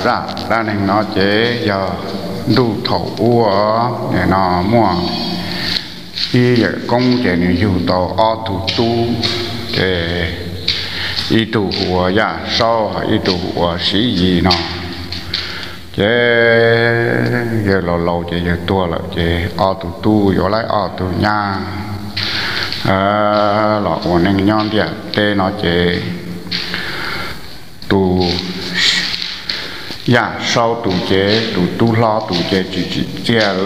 zaj dab neeg no ces yog ntuj thaum ub, nim no muaj ib yawm koob ces nws yug tau ob tug tub, ces ib tug hu ua Yaj Saub, ib tug hu ua Siv Yis no. Ces yawg laus laus ces yawg tuag lawm ces ob tug tub yuav laib ob tug nyab los ua neej nyob ntiaj teb no ces tus Yaj Saub tus ces tus tub hlob tus ces tsis tsim txiaj,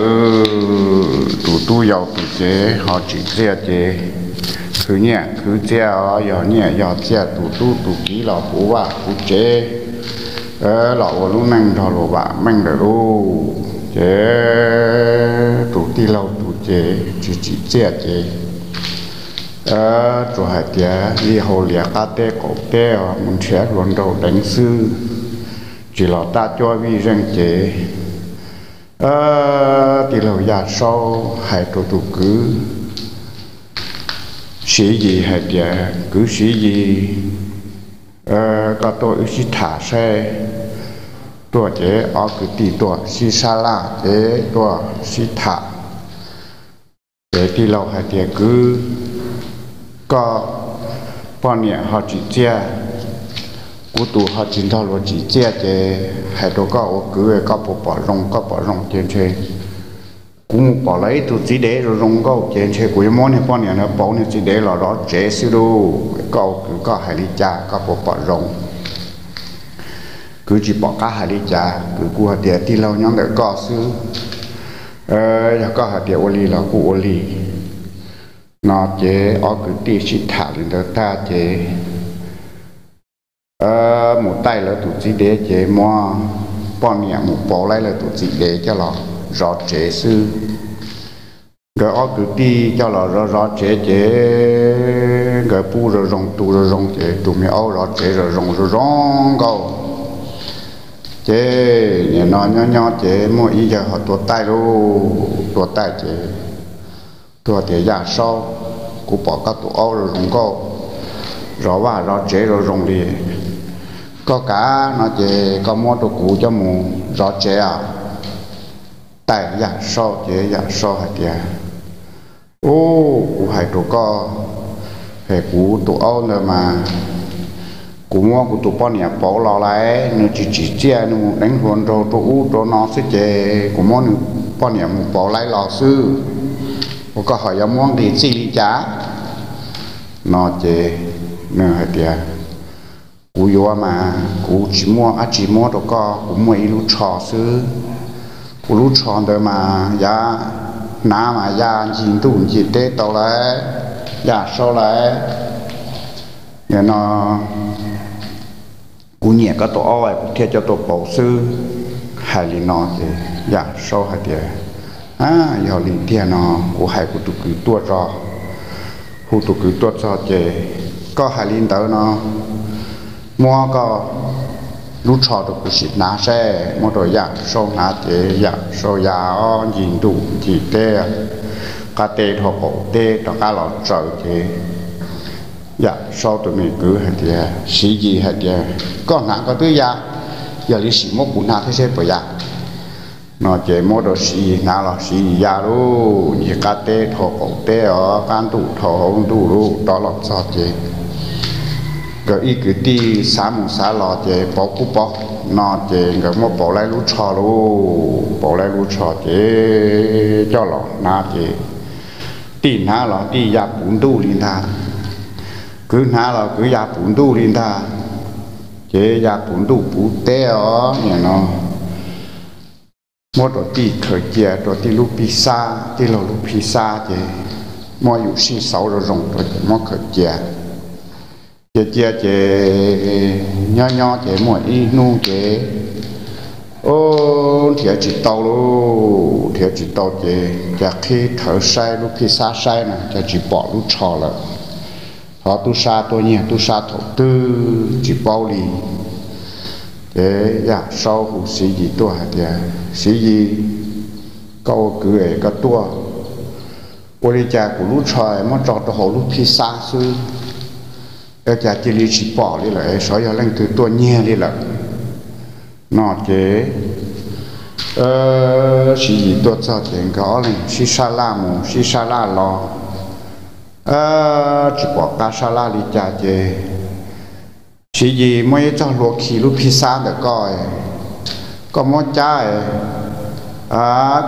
tus tub yau tus ces ho tsim txiaj ces khwv nyiaj khwv txiaj os, yog nyiaj yog txiaj tus tub tus kiv los puv vaj puv tsev los ua lub neej nrog luag vam meej lawm lauj. Ces tus tij laug tus ces tsis tsim txiaj ces tsuas hais tias li hauv liaj qab teb qaum teb os, mus nrhiav hluas nraug deev xwb, tsis los tab cuab vij zeej ces tij laug Yaj Saub hais rau tus kwv Siv Yis hais tias, Kwv Siv Yis, koj tuaj wb sib tham saib. Tuaj ces ob kwv tij tuaj sib sab laj ces tuaj sib tham. Ces tij laug hais tias, Kwv, koj poj niam ho tsim txiaj, kuv tus ho tsis nrog luag tsim txiaj, ces hais rau koj ua kwv koj puas pom zoo? Koj pom zoo ces ntshe kuv mus pom lawv ib tug txiv dev zoo zoo nkauj ces ntshe kuv yuav muab niag poj niam ntawd pauv niag txiv dev los zov tsev xwb lauj. Koj ua kwv koj hais li cas, koj puas pom zoo? Kwv tsis pom qab hais li cas, kwv kuj hais tias tij laug nyob ntawm koj xwb, yog koj hais tias ua li los kuj ua li. No ces ob kwv tij sib tham li ntawd tag ces mus taij lawv tus txiv dev ces muab poj niam mus pauv laib lawv tus txiv dev coj los zov tsev xwb. Nkawd ob kwv tij coj los zov zov tsev ces nkawd pub zoo zoo tu zoo zoo ces tus me aub zov tsev zoo zoo zoo zoo nkauj. Ces nim no nyob nyob ces muaj ib yawg ho tuaj taij lauj, tuaj taij ces tuaj tias, Yaj Saub, kuv pom koj tus aub zoo zoo nkauj, zov vaj zov tsev zoo zoo li, koj kav no ces koj muab rau kuv coj mus zov tsev os. Taij Yaj Saub ces Yaj Saub hais tias, Ub, kuv hais rau koj, es kuv tus aub ntawd mas kuv muab kuv tus poj niam pauv los lawm, nws tsis tsim txiaj, nws mus deev hluas nraug rau ub rau no xwb ces kuv muab nws poj niam mus pauv laib los xwb, ua koj ho yuav muab nqis txij li cas? No ces nws hais tias, Kuv yuav mas kuv tsis muaj dab tsi muab rau koj, kuv muaj ib lub tsho xwb. Kuv lub tsho ntawd mas yav hnav mas ya ncig ntuj ncig teb tau lawm, Yaj Saub lawm. Nim no kuv nyiam koj tus aub kuv thiaj coj tuaj pauv xwb. Hais li no ces Yaj Saub hais tias, Yog li tiag no kuv hais kuv tus kwv tuaj tso. Hu tus kwv tuaj txog ces, Koj hais li ntawd no, muab koj lub tsho rau kuv sim hnav saib. Muab rau Yaj Saub hnav ces Yaj Saub ya ncig ntuj ncig teb, qab teb dhau qaum teb rov qab los tsaws ces Yaj Saub tus me kwv hais tias, Siv Yis hais tias, Koj hnav koj twb ya, yog li sim muab kuv hnav thiab seb puas ya. No ces muab rau Siv Yis hnav los Siv Yis ya lauj, ncig qab teb dhau qaum teb os, qab ntuj dhau hauv ntuj lauj, rov los txog ces nkawd ib kwv tij xav mus xav los ces pauv kuj pauv. No ces nkawd muab pauv laib lub tsho lauj, pauv laib lub tsho ces coj los hnav ces tij hnav los tij ya puv ntuj li ntag, kwv hnav los kwv ya puv ntuj li ntag. Ces ya puv ntuj puv teb os, nim no muab rau tij khaws cia rau tij lub phij xab, tij laug lub phij xab ces muab yum sij xauv zoo zoo rau ces muab khaws cia. Cia cia ces nyob nyob ces muaj ib hnub ces, ub, nrhiav tsis tau lauj, nrhiav tsis tau ces cas qhib rhawv saib lub phij xab saib na cas tsis pom lub tsho lawm. Thov tub sab tuaj nyiag tub sab thaum twg tsis paub li. Ces Yaj Saub hu Siv Yis tuaj hais tias, Siv Yis, koj ua kwv es koj tuaj, ua li cas kuv lub tsho muab tso rau hauv lub phij xab xwb, cas cia li tsis pom li lawm, xyov yog leej twg tuaj nyiag li lawm. No ces Siv Yis tuaj txog ces nkawd ob leeg sib sab laj mus sib sab laj los, tsis pom qab sab laj li cas ces, Siv Yis, muaj ib txoj hlua khi lub phij xab ntawm koj, koj muab cab,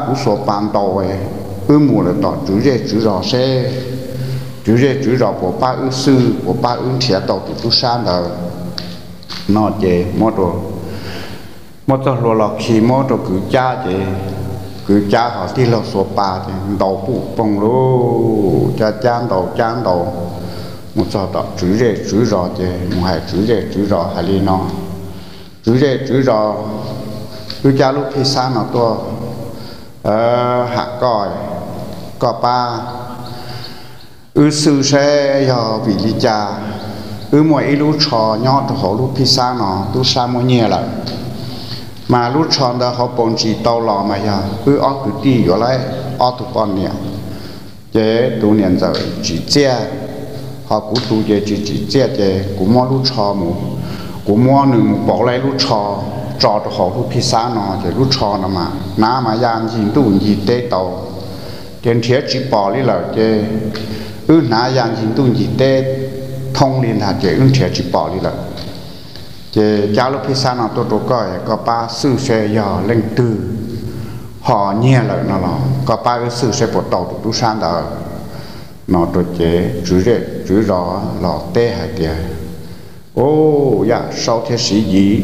kuv xuas pas ntaus, wb mus lawm tom tswv zej tswv zos seb tswv zej tswv zos puas pab wb xwj, puas pab wb nrhiav tau tus tub sab ntawd. No ces muab txoj hlua los khi muab rau kwv cab ces kwv cab ho tij laug xuas pas ces ntaus puj poog lauj, cab cab ntaus cab ntaus mus txog tom tswv zej tswv zos ces mus hais tswv zej tswv zos hais li no: Tswv zej tswv zos, wb cab lub phij xab no tuaj ham koj, koj pab wb xwj saib yog vim li cas wb muaj ib lub tsho nyob rau hauv lub phij xab no tub sab muab nyiag lawm, mas lub tsho ntawd hauv paus ntsis tau los mas yog wb ob kwv tij yuav laib ob tug poj niam, ces tus niam ntxawm tsim txiaj, ho kuv tus ces tsis tsim txiaj ces kuv muab lub tsho mus, kuv muab nws mus pauv laib lub tsho tso rau hauv lub phij xab no ces lub tsho no mas hnav mas ya ncig ntuj ncig teb tau. Ces nrhiav tsis pom li lawm ces wb hnav ya ncig ntuj ncig teb thoob li ntag ces wb nrhiav tsis pom li lawm. Ces cab lub phij xab no tuaj rau koj, koj pab xwj saib yog leej twg ho nyiag lawm no los koj pab wb xwj saib puas tau tus tub sab ntawd. No rau ces tswv zej tswv zos los teb hais tias, Ub, Yaj Saub thiab Siv Yis,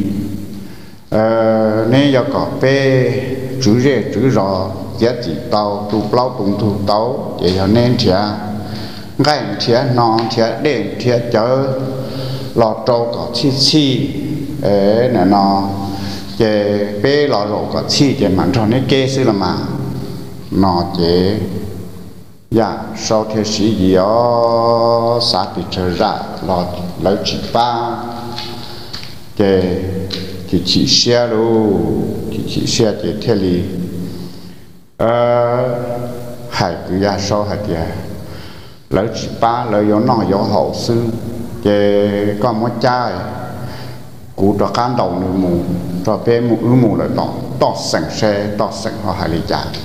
neb yuav kom peb tswv zej tswv zos txiav txim tau tu plaub tu ntug tau ces yog neb nrhiav nqaij nrhiav hno nrhiav dej nrhiav cawv los rau kom txhij txhij, no ces peb los zaum kom txhij ces mam nrog neb keb xwb los mas. No ces Yaj Saub thiab Siv Yis os xav pes tsawg zam los lawv tsis pab, ces chim chim siab lauj, chim chim siab ces thiaj li hais kwv Yaj Saub hais tias, Lawv tsis pab, lawv yuav noj yuav haus xwb, ces koj muab cab, kuv rov qab ntaus nws mus, rau peb wb mus lawm tom toj xeem seb toj xeem ho hais li cas.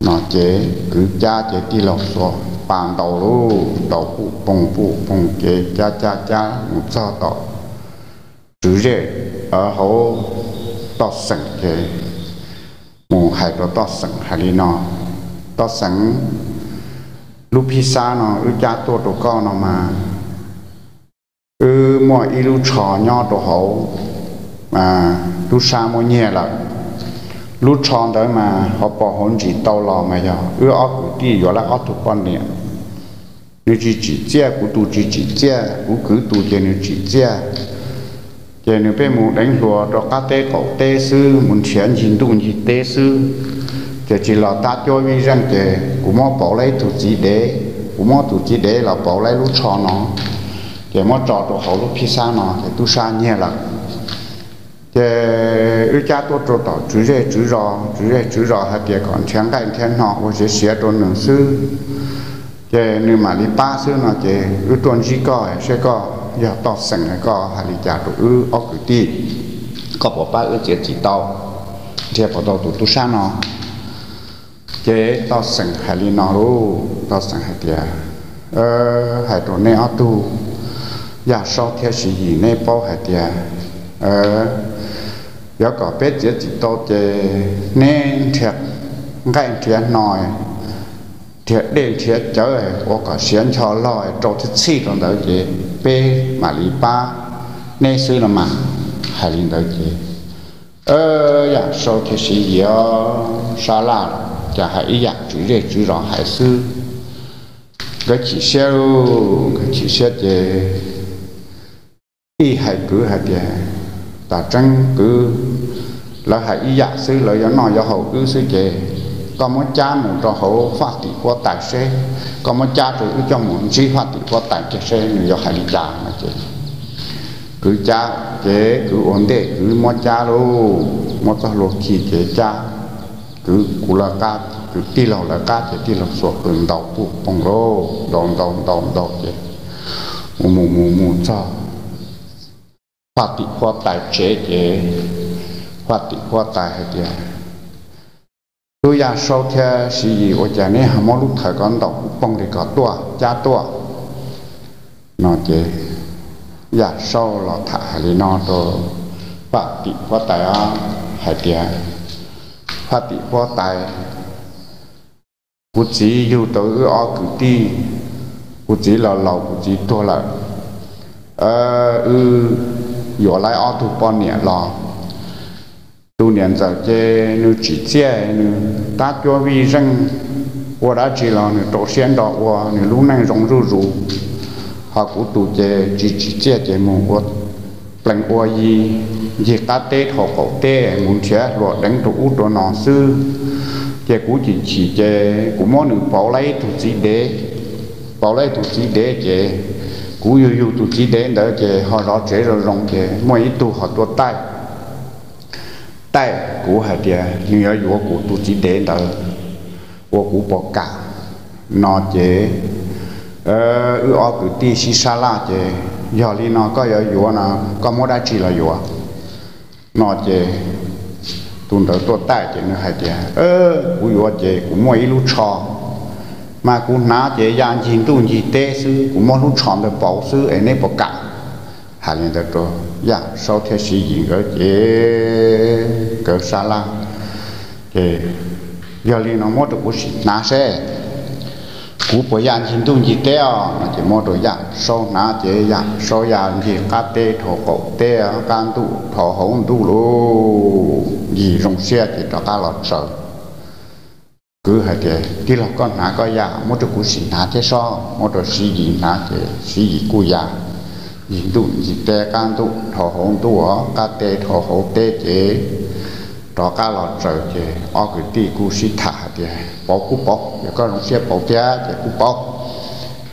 No ces kwv cab ces tij laug xuas pas ntaus lauj, ntaus puj poog puj poog ces cab cab cab mus txog tom tswv zej hauv toj xeem ces mus hais rau toj xeem hais li no, Toj xeem, lub phij xab no wb cab tuaj rau koj no mas wb muaj ib lub tsho nyob rau hauv, tub sab muab nyiag lawm. Lub tsho ntawd mas hauv paus hauv ntsis tau los mas yog wb ob kwv tij yuav lawv ob tug poj niam. Nws tsis tsim txiaj, kuv tus tsis tsim txiaj, kuv kwv tus ces nws tsim txiaj. Ces nws pheej mus deev hluas rau qab teb qaum teb xwb, mus nrhiav ncig ntuj ncig teb xwb, ces tsis los tab cuab vij zeej ces kuv muab pauv lawv ib tug txiv dev, kuv muab tus txiv dev los pauv lawv lub tsho no, ces muab tso rau hauv lub phij xab no ces tub sab nyiag lawm. Ces wb cab tuaj rau tom tswv zej tswv zos, tswv zej tswv zos hais tias kom nrhiav nqaij nrhiav hno ua siav siav rau nws xwb, ces nws mam li pab xwb no ces wb tuaj ntsib koj saib koj yog toj xeem, koj hais li cas rau wb ob kwv tij, koj puas pab wb txiav txim tau, nrhiav puas tau tus tub sab no. Ces toj xeem hais li no lauj, toj xeem hais tias, Hais rau neb ob tug, Yaj Saub thiab Siv Yis, neb paub hais tias yuav kom peb txiav txim tau ces neb nrhiav nqaij nrhiav hno, nrhiav dej nrhiav cawv ua kom siav ncho log rau txhij txhij rau ntawd ces peb mam li pab neb xwb no mas. Hais li ntawd ces Yaj Saub thiab Siv Yis sab laj, cas hais ib yam tswv zej tswv zos hais xwb. Nkawd chim siab, nkawd chim siab ces tij hais kwv hais tias, Tam tseeb kwv, lawv hais ib yam xwb, lawv yuav noj yuav haus wb xwb ces koj muab cab mus rau hauv faj tim huab tais seb, koj muab cab rau wb coj mus ntsib faj tim huab tais kiag seb nws yuav hais li cas no ces kwv cab ces kwv ua ntej, kwv muab cab lauj, muab txoj hlua khi ces cab, kwv kuv lawv qab, kwv tij laug lawv qab ces tij laug xuas qws ntaus puj poog lauj, ntaus ntaus ntaus ntaus ces mus mus mus mus txog faj tim huab tais tsev ces Faj Tim Huab Tais hais tias, Tub Yaj Saub thiab Siv Yis, ua cas neb ho muab lub thawv ko ntaus kuv poog li ko tuaj cab tuaj? No ces Yaj Saub los tham hais li no rau Faj Tim Huab Tais hais tias, Faj Tim Huab Tais, kuv txiv yug tau wb ob kwv tij, kuv txiv los laus kuv txiv tuag lawm, wb yuav lawv ob tug poj niam los. Tus niam ntxawm ces nws tsim txiaj, nws tab cuab vij zeej, ua dab tsi los nws rau siab nro ua, nws lub neej zoo zuj zus. Ho kuv tus ces tsis tsim txiaj ces mus ua plees ua yi, ncig qab teb dhau qaum teb, mus nrhiav hluas deev rau ub rau no xwb. Ces kuv chim chim ces kuv muab nws pauv lawv ib tug txiv dev, pauv lawv ib tug txiv dev ces kuv yug yug tus txiv dev ntawd ces ho zov tsev zoo zoo ces muaj ib tug ho tuaj taij taij kuv hais tias nws yuav yuav kuv tus txiv dev ntawd ua kuv pos kam. No ces wb ob kwv tij sib sab laj ces, Yog li no koj yuav yuav no, koj muab dab tsi los yuav? No ces tus ntawd tuaj taij ces nws hais tias, Kuv yuav ces kuv muaj ib lub tsho, mas kuv hnav ces ya ncig ntuj ncig teb xwb, kuv muab lub tsho ntawd pauv xwb es neb puas kam? Hais li ntawd rau Yaj Saub thiab Siv Yis nkawd ces nkawd sab laj ces, Yog li no muab rau kuv sim hnav seb kuv puas ya ncig ntuj ncig teb os. No ces muab rau Yaj Saub hnav ces Yaj Saub ya ncig qab teb dhau qaum teb, qab ntuj dhau hauv ntuj lauj, ncig zoo siab ces rov qab los tsaws. Kwv hais tias, Tij laug, koj hnav koj ya, muab rau kuv sim hnav thiab sob. Muab rau Siv Yis hnav ces Siv Yis kuj ya ncig ntuj ncig teb, qab ntuj dhau hauv ntuj, qab teb dhau hauv teb ces rov qab los tsaws ces ob kwv tij kuj sib tham hais tias, Pauv kuj pauv, yog koj zoo siab pauv thiab ces kuj pauv.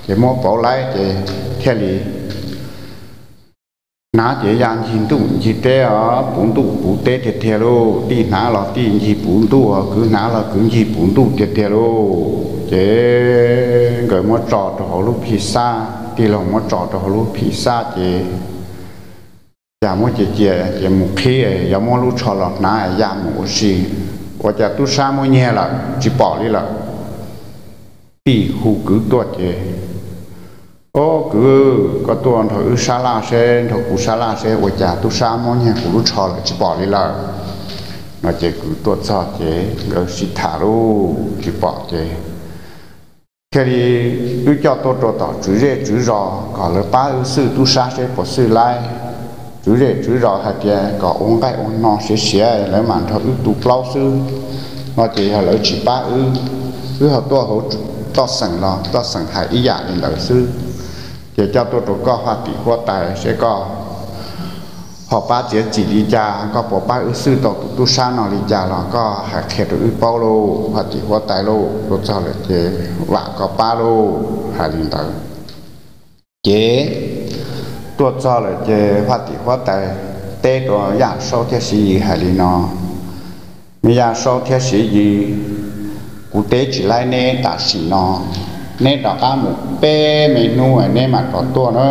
Ces muab pauv lawm ces thiaj li hnav ces ya ncig ntuj ncig teb os, puv ntuj puv teb tiag tiag lauj. Tij hnav los tij ncig puv ntuj, kwv hnav los kwv ncig puv ntuj tiag tiag lauj. Ces nkawd muab tso rau hauv lub phij xab, tij laug muab tso rau hauv lub phij xab ces, Cas muab cia cia ces mus qhib, yuav muab lub tsho los hnav ya mus ua si. Ua cas tub sab muab nyiag lawm tsis pom li lawm. Tij hu kwv tuaj ces, Ob kwv, koj tuaj nrog wb sab laj seb, nrog kuv sab laj seb ua cas tub sab muab nyiag kuv lub tsho lawm tsis pom li lawm. No ces kwv tuaj txog ces nkawd sib tham lauj, tsis pom ces thiaj li wb coj tuaj rau tom tswv zej tswv zos kom lawv pab wb xwj tub sab seb puas xwj laib. Tswv zej tswv zos hais tias kom ua nqaij ua no siav siav lawv mam nrog wb tu plaub xwb. No ces yog lawv tsis pab wb, wb ho tuaj hauv toj xeem los toj xeem hais ib yam li ntawd xwb. Ces coj tuaj rau koj Faj Tim Huab Tais seb koj ho pab txiav txim li cas, koj puas pab wb xwj tau tus tub sab no li cas los koj hais qhia rau wb paub lauj, Faj Tim Huab Tais lauj. Tuaj txog lawm ces vam koj pab lauj, hais li ntawd. Ces tuaj txog lawm ces Faj Tim Huab Tais teb rau Yaj Saub thiab Siv Yis hais li no, Me Yaj Saub thiab Siv Yis, kuv teb tsis laib neb tam sim no, neb rov qab mus peb me hnub neb mam rov tuaj na,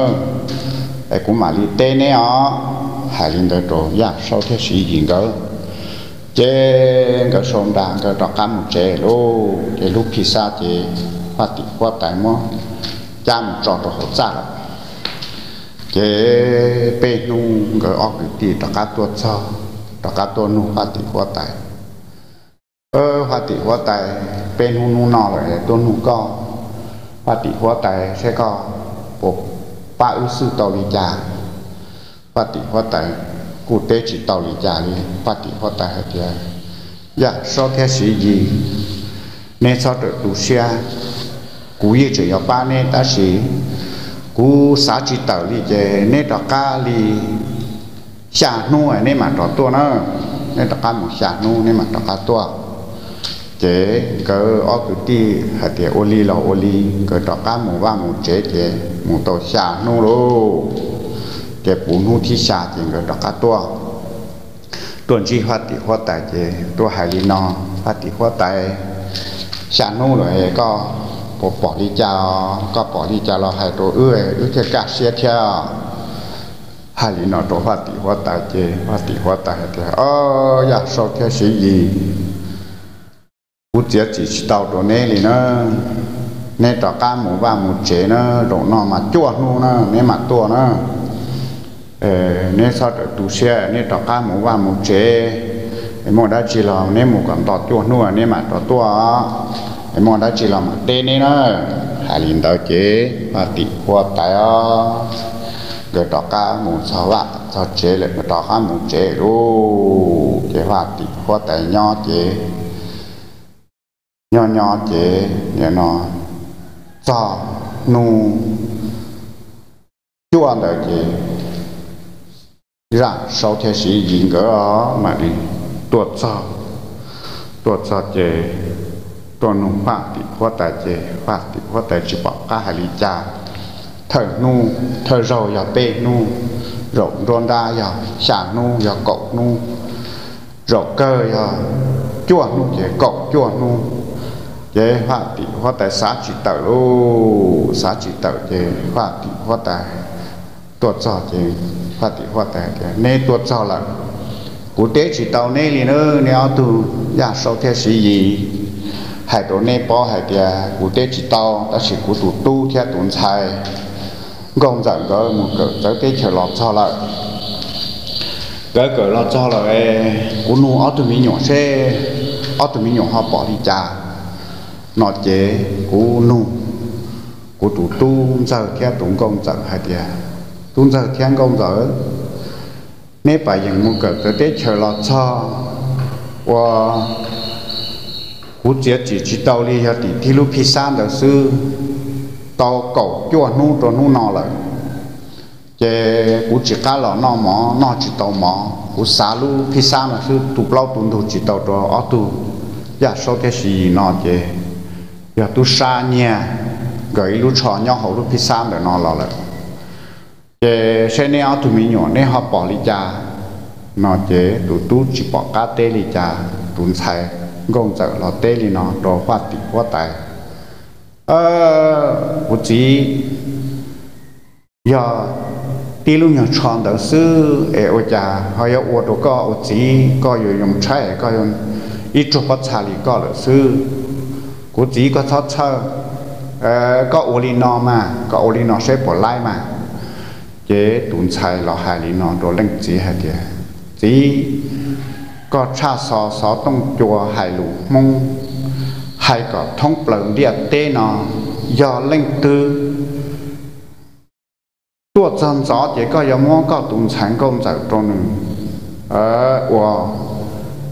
es kuv mam li teb neb os. Hais li ntawd rau Yaj Saub thiab Siv Yis nkawd, ces nkawd sau nra nkawd rov qab mus tsev lauj. Ces lub phij xab ces Faj Tim Huab Tais muab cab mus tso rau hauv txaj lawm. Ces peb hnub nkawd ob kwv tij rov qab tuaj txog, rov qab tuaj nug Faj Tim Huab Tais, Faj Tim Huab Tais, peb hnub hnub no lawm tuaj nug koj, Faj Tim Huab Tais, seb koj puas pab wb xwj tau li cas? Faj Tim Huab Tais kuj teb tsis tau li cas li. Faj Tim Huab Tais hais tias, Yaj Saub thiab Siv Yis, neb txhob rawm tu siab, kuv yeej tseem yuav pab neb tab sis kuv xav tsis tawm li ces neb rov qab li xya hnub neb mam rov tuaj na, neb rov qab mus xya hnub neb mam rov qab tuaj. Ces nkawd ob kwv tij hais tias ua li los ua li, nkawd rov qab mus vaj mus tsev ces mus tau xya hnub lauj. Ces puv hnub thib xya ces nkawd rov qab tuaj, tuaj ntsib Faj Tim Huab Tais ces tuaj hais li no, Faj Tim Huab Tais, xya hnub lawm koj puas pom li cas, koj pom li cas los hais rau wb, wb thiaj kaj siab thiab. Hais li no rau Faj Tim Huab Tais ces Faj Tim Huab Tais hais tias, Au, Yaj Saub thiab Siv Yis, kuv txiav txim tsis tau rau neb li na. Neb rov qab mus vaj mus tsev na, zaum no mas cuaj hnub na neb mam tuaj na. Neb txhob rawm tu siab, neb rov qab mus vaj mus tsev. Muaj dab tsi los neb mus kom nto cuaj hnub neb mam rov tuaj. Muaj dab tsi los mam teb neb na. Hais li ntawd ces Faj Tim Huab Tais os, nkawd rov qab mus txog vaj txog tsev lawm, nkawd rov qab mus tsev lawm. Ces Faj Tim Huab Tais nyob ces, nyob nyob ces nim no txog hnub cuaj ntawd ces Yaj Saub thiab Siv Yis nkawd mam li tuaj txog. Tuaj txog ces tuaj nug Faj Tim Huab Tais ces Faj Tim Huab Tais tsis pom qab hais li cas. Thawj hnub, thawj zaug yog peb hnub, zaum nruab nrab yog xya hnub, yog kaum hnub, zaum kawg yog cuaj hnub ces kaum cuaj hnub. Ces Faj Tim Huab Tais xav tsis tawm lauj, xav tsis tawm ces Faj Tim Huab Tais tuaj txog ces Faj Tim Huab Tais tias, Neb tuaj txog lawm, kuv teb tsis tau neb li na. Neb ob tug Yaj Saub thiab Siv Yis, hais rau neb paub hais tias kuv teb tsis tau, tab sis kuv tus tub thiab tus ntxhais Nkauj Ntxawm nkawd mus kawm txawv teb chaws los txog lawm. Nkawd kawm los txog lawm, kuv nug ob tug me nyuam seb ob tug me nyuam ho pom li cas. No ces kuv nug kuv tus tub Ntxawg thiab tus Nkauj Ntxawm hais tias, Tub Ntxawg thiab Nkauj Ntxawm, neb pab yeem mus kawm txawv teb chaws los txog ua kuv txiav txim tsis tau li, yog tim thib lub phij xab ntawd xwb, tau kaum cuaj hnub rau hnub no lawm. Ces kuv tsis qab los noj mov, noj tsis tau mov, kuv xav lub phij xab no xwb, tu plaub tu ntug tsis tau rau ob tug Yaj Saub thiab Siv Yis no ces yog tub sab nyiag nkawd ib lub tsho nyob hauv lub phij xab ntawm no los lawm. Ces saib neb ob tug me nyuam neb ho pom li cas? No ces tus tub tsis pom qab teb li cas, tus ntxhais Nkauj Ntxawm los teb li no rau Faj Tim Huab Tais, Kuv txiv, yog tib lub nyuag tsho ntawd xwb es ua cas ho yuav ua rau koj ua txiv koj yuav yoo tshaib, koj yuav ib tsuag pob txha li koj lawm xwb. Kuv txiv, koj txhob txhawj, koj ua li no mas, koj ua li no saib puas laib mas. Ces tus ntxhais los hais li no rau leej txiv hais tias, Txiv, koj tshaj xov xov tooj cua hais lus Hmoob, hais kom thoob plaws ntiaj teb no, yog leej twg tuaj txog ntxov ces koj yuav muab koj tus ntxhais Nkauj Ntxawm rau nws ua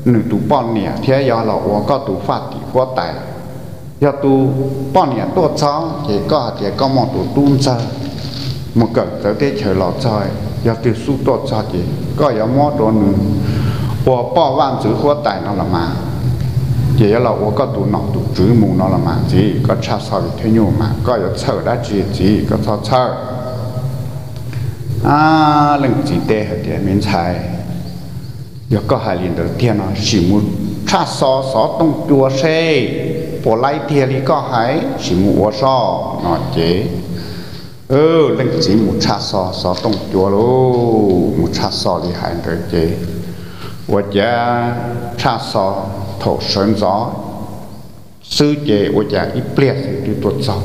nws tus poj niam thiab yuav los ua koj tus Faj Tim Huab Tais. Yog tus poj niam tuaj txog ces koj hais tias koj muaj tus tub Ntxawg mus kawm txawv teb chaws los txog, yog twg xub tuaj txog ces koj yuav muab rau nws ua poj vaj ntxwv huab tais no los mas, ces yuav los ua koj tus nom tus tswv mus no los mas. Txiv, koj tshaj xov li thiab nyuj mas, koj yuav txhawj dab tsi txiv, koj txhob txhawj. Leej txiv teb hais tias, Me ntxhais, yog koj hais li ntawd tiag no sim mus tshaj xov xov tooj cua seb puas laib tiag li koj hais, sim mus ua soj. No ces leej txiv mus tshaj xov xov tooj cua lauj, mus tshaj xov li hais ntawd ces ua cas tshaj xov thaum sawv ntxov xwb ces ua cas ib pliag xwb twb tuaj txog,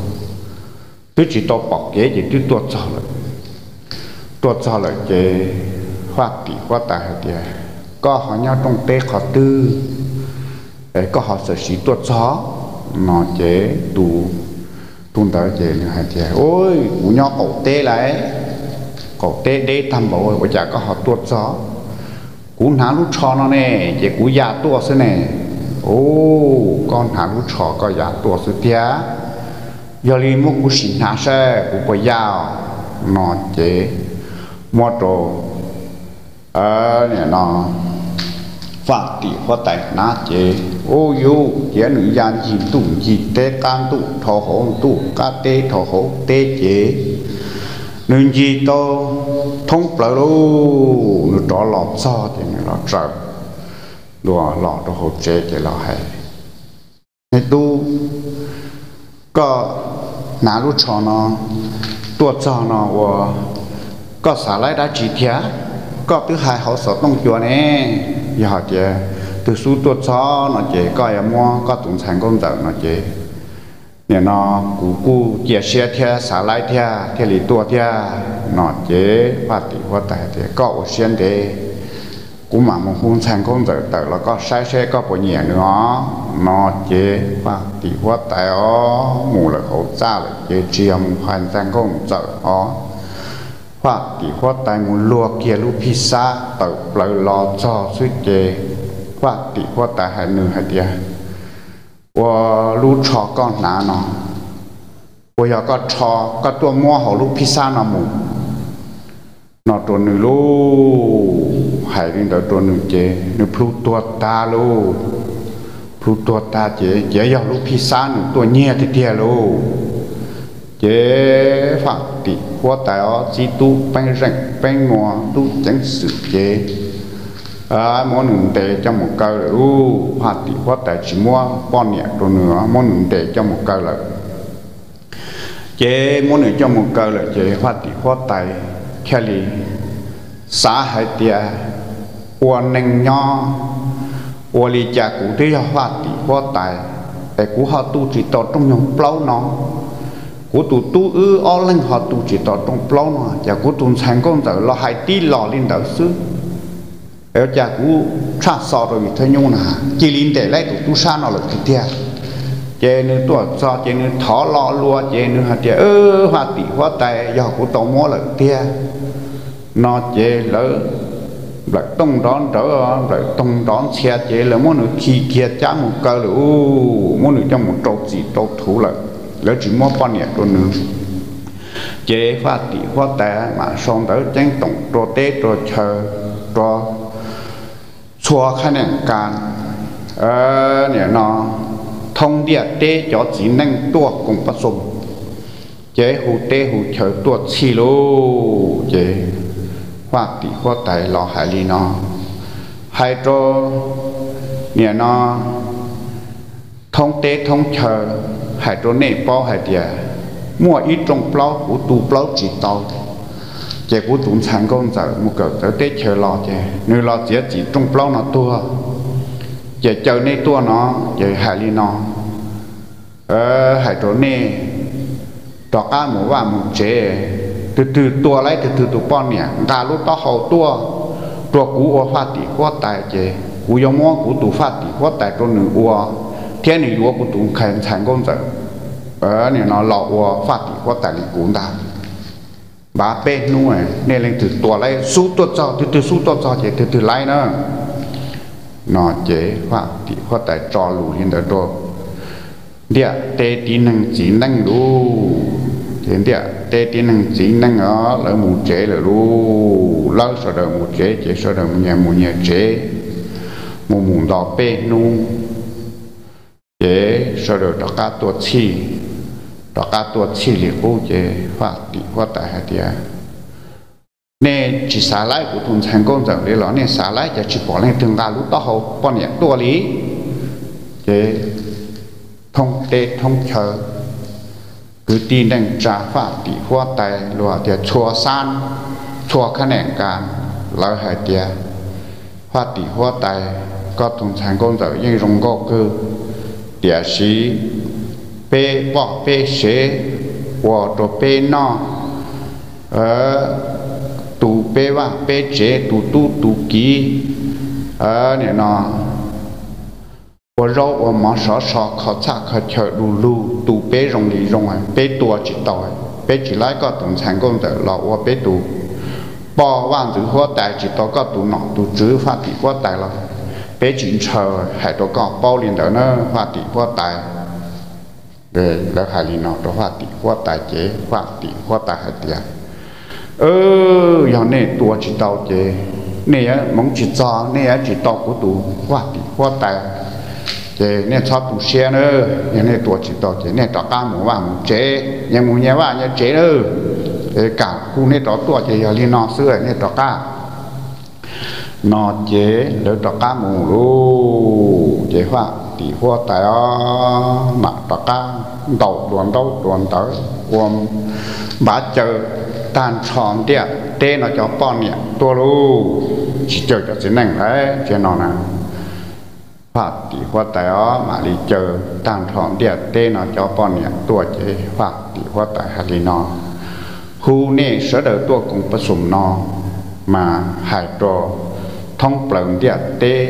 twb tsis tau pom kev ces twb tuaj txog lawm. Tuaj txog lawm ces Faj Tim Huab Tais hais tias, Koj ho nyob rooj teb qhov twg, koj ho txawm siv tuaj txog? No ces tus, tus ntawd ces nws hais tias, Kuv nyob qaum teb lawm, qaum teb deb tag npaum ua cas koj ho tuaj txog? Kuv hnav lub tsho no ne, ces kuv ya tuaj xwb ne. Ub, koj hnav lub tsho koj ya tuaj xwb tiag, yog li muab kuv sim hnav saib kuv puas ya. No ces muab rau, nim no Faj Tim Huab Tais hnav ces, ub yuj, cia nws ya ncig ntuj ncig teb, qab ntuj dhau hauv ntuj, qab teb dhau hauv teb ces nws ncig tau thoob plaws lauj. Nws rov los txog ces nws los tsaws ntua los rau hauv tsev ces los hais, Me tub, koj hnav lub tsho no tuaj txog no ua Koj xav laib dab tsi thiab? Koj twb hais hauv xov tooj cua ne, yog hais tias twg xub tuaj txog no ces koj yuav muab koj tus ntxhais nkauj ntxawm no ces, nim no kuv kuj cia siab thiab xav laib thiab thiaj li tuaj thiab no ces Faj Tim Huab Tais tias, Koj ua siab ntev, kuv mam mus hu ntxhais nkauj ntxawm tawm los koj saib seb koj puas nyiam nws os no ces Faj Tim Huab Tais os mus lawm hauv txaj lawm ces tsis yog mus hais ntxhais nkauj ntxawm os. Faj Tim Huab Tais mus luag kiag lub phij xab tawm plaws los txog xwb ces Faj Tim Huab Tais hais nws hais tias, Ua lub tsho koj hnav no, ua yog koj tsho, koj tuaj muab hauv lub phij xab no mus no rau nws lauj. Hais li ntawd rau nws ces nws plhu tuag tag lauj. Plhu tuag tag ces cia yog lub phij xab nws tuaj nyiag tiag tiag lauj. Ces Faj Tim Huab Tais os txib tub peeb zeej peeb nua tub ceev xwm ces muab nws ntes coj mus kaw lawm lauj. Faj Tim Huab Tais tsis muab poj niam rau nws, muab nws ntes coj mus kaw lawm. Ces muab nws coj mus kaw lawm ces Faj Tim Huab Tais thiaj li xav hais tias, Ua neeg nyob ua li cas kuv twb yog Faj Tim Huab Tais es kuv ho tu tsis tau rooj nyoog plaub no? Kuv tus tub wb ob leeg ho tu tsis tau rooj plaub no, ces kuv tus ntxhais nkauj ntxawm los hais tib los li ntawd xwb. Ua cas kuv tshaj xo rau vim thawj nyuj na cia li ntes laib tus tub sab no lawm tiag tiag. Ces nws tuaj txog ces nws thov lo lua ces nws hais tias, Faj Tim Huab Tais, yog kuv tau muab lawm tiag no ces lawv nplawm tooj nrov nrawv, nplawm toog nrov ntxhia ces lawv muab nws khi kiag cab mus kaw lawm lauj. Muab nws coj mus rau txim rau thuv lawm, lawv tsis muab poj niam rau nws. Ces Faj Tim Huab Tais mam sau ntawv ceeb toom rau teb rau chaw, rau txhua qhab nees kas, nim no thoob ntiaj teb cov txiv neej tuaj koom pab xoo, ces hu teb hu chaw tuaj txhij lauj. Ces Faj Tim Huab Tais los hais li no, hais rau nim no thoob teb thoob chaw, hais rau nej paub hais tias muaj ib rooj plaub kuv tu plaub tsis tau, ces kuv tus ntxhais nkauj ntxawm mus kawm txawv teb chaws los ces nws los txiav txim rooj plaub no tuag, ces caw nej tuaj no, ces hais li no, hais rau nej rov qab mus vaj mus tsev, tus twg tua laib tus twg tus poj niam nqa lub taub hau tuaj rau kuv ua Faj Tim Huab Tais ces kuv yuav muab kuv tus Faj Tim Huab Tais rau nws ua, thiab nws yuav kuv tus ntxhais nkauj ntxawm nim no los ua Faj Tim Huab Tais li kuv ntag. Npav peb hnub, nej leej twg tua laib xub tuaj txog, tus twg xub tuaj txog ces tus twg laib na no ces Faj Tim Huab Tais tso lus li ntawd rau ntiaj teb tib neeg txiv neej lauj. Ces ntiaj teb tib neeg txiv neej os lawv mus tsev lawm lauj. Lawv sawv daws mus tsev ces sawv daws mus nyias mus nyias tsev, mus mus nto peb hnub ces sawv daws rov qab tuaj txhij. Rov qab tuaj txhij li qub ces Faj Tim Huab Tais hais tias, Nej tsis xav laib kuv tus ntxhais nkauj ntxawm li los nej xav laib, cas tsis pom leej twg nqa lub taub hau poj niam tuaj li? Ces thoob teb thoob chaw, kwv tij neej tsa, Faj Tim Huab Tais, luag tias txhua xab, txhua qhab nees kas, lawv hais tias, Faj Tim Huab Tais, koj tus ntxhais nkauj ntxawm yeej zoo nkauj kawg, tiam sis peb poj peb sev ua rau peb noj, tu peb vaj peb tsev, tu tub tu kiv, nim no ua zaub ua mov sov so, kho txhaj kho chaw du lug, tu peb zoo li zoo, peb tua tsis tau. Peb tsis laib koj tus ntxhais nkauj ntxawm los ua peb tus poj vaj ntxwv huab tais, tsis tau koj tus nom tus tswv Faj Tim Huab Tais los peb tsis ntshaw. Hais rau koj paub li ntawd na Faj Tim Huab Tais. Lawv hais li no rau Faj Tim Huab Tais ces Faj Tim Huab Tais hais tias, Yog nej tua tsis tau ces nej yuav hmoov tsis txog, nej yuav tsis tau kuv tus Faj Tim Huab Tais, ces nej txhob tu siab na. Yog nej tua tsis tau ces nej rov qab mus vaj mus tsev, nyias mus nyias vaj nyias tsev na. Kam kuv nej rov tuaj ces yog li no xwb, nej rov qab. No ces lawv rov qab mus lauj. Ces Faj Tim Huab Tais os mam rov qab ntaus dua ntaub dua ntawv ua npav caw tag nrho ntiaj teb no cov poj niam tuaj lauj, tsis caw cov txiv neej lawm tiag no na. Faj tim huab tais os, mam li caw tag nrho ntiaj teb no cov poj niam tuaj ces faj tim huab tais hais li no: Hu nej sawv daws tuaj koom pab xoom no, mas hais rau thoob plaws ntiaj teb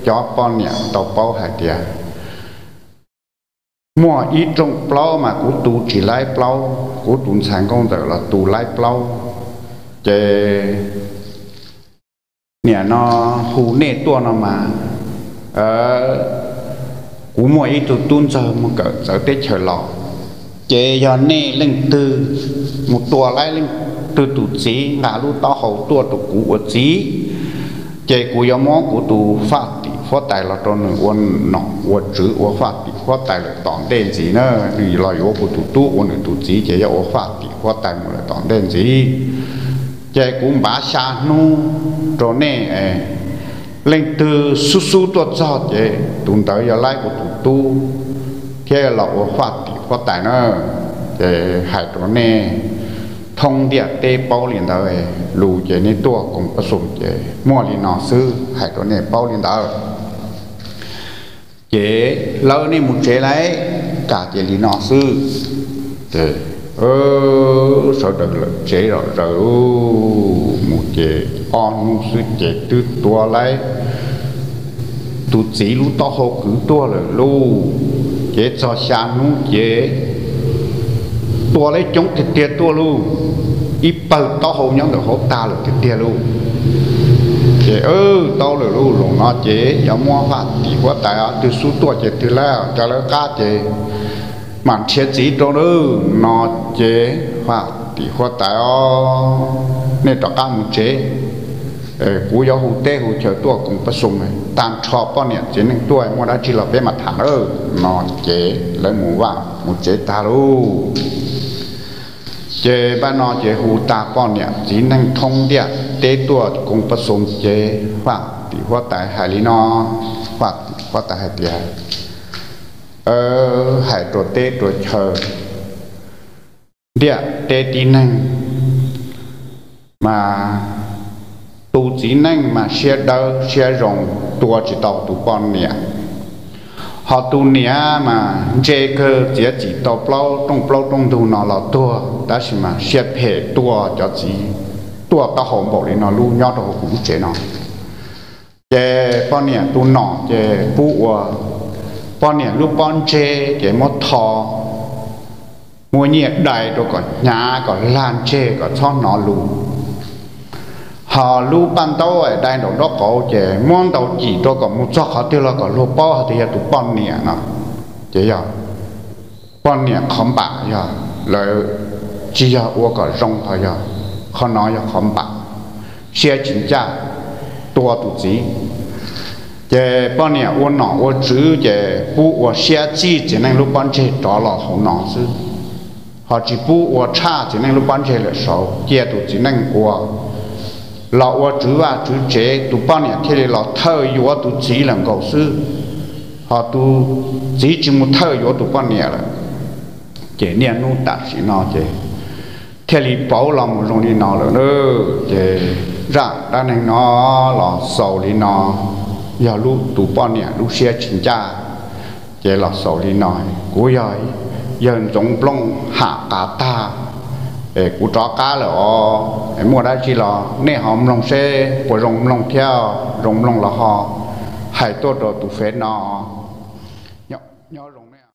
cov poj niam tau paub hais tias muaj ib rooj plaub mas kuv tu tsis laib plaub, kuv tus ntxhais nkauj ntxawm los tu laib plaub. Ces nim no hu nej tuaj no mas, kuv muaj ib tug tub ntxawg mus kawm txawv teb chaws los, ces yog nej leej twg mus tua laib leej twg tus txiv nqa lub taub hau tuaj rau kuv ua txiv, ces kuv yuav muab kuv tus faj tim huab tais los rau nws ua nom ua tswv ua faj tim huab tais lawm tom ntej ntxiv na. Nws los yuav kuv tus tub ua nws tus txiv ces yog ua faj tim huab tais mus lawm tom ntej ntxiv. Ces kuv npav xya hnub rau nej, leej twg xub xub tuaj txog ces tus ntawd yog laib kuv tus tub thiab los ua faj tim huab tais na. Ces hais rau nej thoob ntiaj teb paub li ntawd, lus ces nej tuaj koom pab xoom ces muaj li no xwb, hais rau nej paub li ntawd. Ces lawv nej mus tsev lawm, kam ces li no xwb. Ces sawv daws lawm tsev zom zaws mus ces ob hnub xwb ces twb tua laib tus txiv lub taub hau kwv tuag lawm lauj. Ces txog xya hnub ces tua laib coob tiag tiag tuaj lauj, ib pawg taub hau nyob ntawm hauv tag lawm tiag tiag lauj. Ces tau lawm lauj, zaum no ces yog muab faj tim huab tais os, twg xub tuaj ces twg laib, raws lawv qab ces mam nrhiav txiv rau lawm no. Ces faj tim huab tais os, nej rov qab mus tsev, kuv yuav hu teb hu chaw tuaj koom pab xoom, tag nrho poj niam txiv neej tuaj muaj dab tsi los peb mam tham lawm no. Ces lawv mus vaj mus tsev tag lauj. Ces npaj no ces hu tag poj niam txiv neej thoob ntiaj teb tuaj koom pab xoom ces faj tim huab tais hais li no, faj tim huab tais hais tias, hais rau teb rau chaw ntiaj teb tib neeg mas tus txiv neej mas siab dawb siab zoo, tua tsis tau tus poj niam. Ho tus niam mas ntse kawg, txiav txim tau plaub rooj plaub rooj ntug no los tuag, tab sis mas siab phem tua cov txiv, tuaj taub hau npaum li no lub nyob rau hauv kuv lub tsev no. Ces poj niam tus nom ces pub ua poj niam lub pob ntseg ces muab tho, muab nyiaj dai rau kom hnyav kom lag ntseg kom txhob hnov lus. Ho lub paj ntaub dai nraum nraub qaum ces muab ntaus cim rau kom mus txog qhov twg los kom luag paub hais tias yog tus poj niam no. Ces yog poj niam qhov npam, yog lawv tsis yog ua kom zoo, ho yog qhov no yog qhov npam, siab tsis ncaj tua tus txiv. Ces poj niam ua nom ua tswv ces pub ua siab txij txiv neej lub pob ntseg rov los hauv no xwb, ho tsis pub ua tshaj txiv neej lub pob ntseg lawm saud, cia tus txiv neej ua los ua tswv vaj tswv tsev, tus poj niam thiaj li los thawj yuav tus txiv lawm nkaus xwb. Ho tus txiv tsis mus thawj yuav tus poj niam lawm. Ces niaj hnub tam sim no ces thiaj li pauv los mus zoo li no lawm. Ces zaj dab neeg no los xaus li no, yog lub tus poj niam lub siab tsis ncaj, ces los xaus li no. Kuv yog yawg Ntxoov Nplooj ham qav tag, kuv rov qab lawm os. Muaj dab tsi los nej ho mloog seb puas zoo mloog thiab, zoo mloog los ho hais tuaj rau tus fev no. Nyob zoo nej.